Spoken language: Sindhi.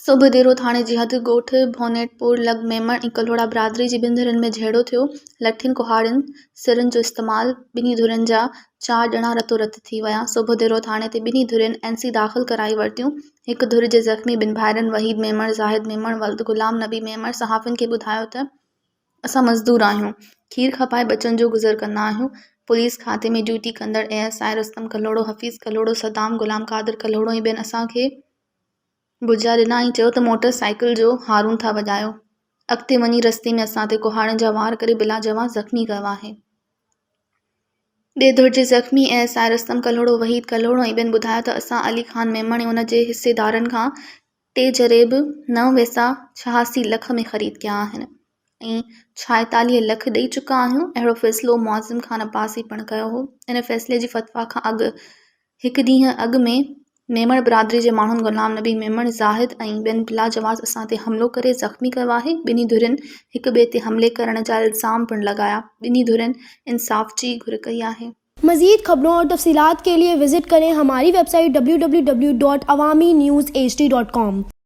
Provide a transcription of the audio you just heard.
سوڀوديرو ٿاڻي جي حد ڳوٺ ڀونيٽپور لڳ ميمڻ ۽ ڪلهوڙا برادري جي ٻن ڌرين ۾ جهيڙو ٿيو، لٺين، ڪهاڙين، سرن جو استعمال، ٻنهي ڌرين جا چار ڄڻا رتو رت ٿي ويا، سوڀوديرو ٿاڻي تي ٻنهي ڌرين اين سي داخل ڪرائي ورتيون، هڪ ڌر جي زخمي ٻن ڀائرن وحيد ميمڻ، زاهد ميمڻ ولد غلام نبي ميمڻ صحافين کي ٻڌايو ته اسان مزدور آهيون، کير کپائي ٻچن جو گذر ڪندا آهيون، پوليس کاتي ۾ ڊيوٽي ڪندڙ A S I Rustam Kalhoro, Hafeez Kalhoro, Saddam Ghulam Qadir Kalhoro ۽ ٻين اسان کي بجا ڏنا ۽ چيو ته موٽر سائيڪل جو هارون ٿا وڄايو. اڳتي وڃي رستي ۾ اسان تي ڪهاڙين جا وار ڪري بلاجواز زخمي ڪيو آهي. ٻي ڌر جي زخمي S I Rustam Kalhoro, Waheed Kalhoro ۽ ٻين ٻڌايو ته اسان علي خان ميمڻ ۽ ان جي حصيدارن کان ٽي جريب نو ويسا 86 لک ۾ خريد ڪيا آهن ۽ 46 لک ڏئي چڪا آهيون. اهڙو فيصلو معظم خان عباسي پڻ ڪيو هو. ان فيصلي جي فتويٰ کان اڳ هڪ ڏينهن اڳ ۾ ميمڻ برادري جي ماڻهن غلام نبي ميمڻ، زاهد ۽ ٻين بلاجواز اسان تي حملو ڪري زخمي ڪيو آهي، ٻنهي ڌرين هڪ ٻئي تي حملي ڪرڻ جا الزام پڻ لڳايا، ٻنهي ڌرين انصاف جي گهر ڪئي آهي. مزيد خبرون اور تفصيلات کے لئے وزٽ ڪرين ھماري web site W W W dot Awami news H D dot com.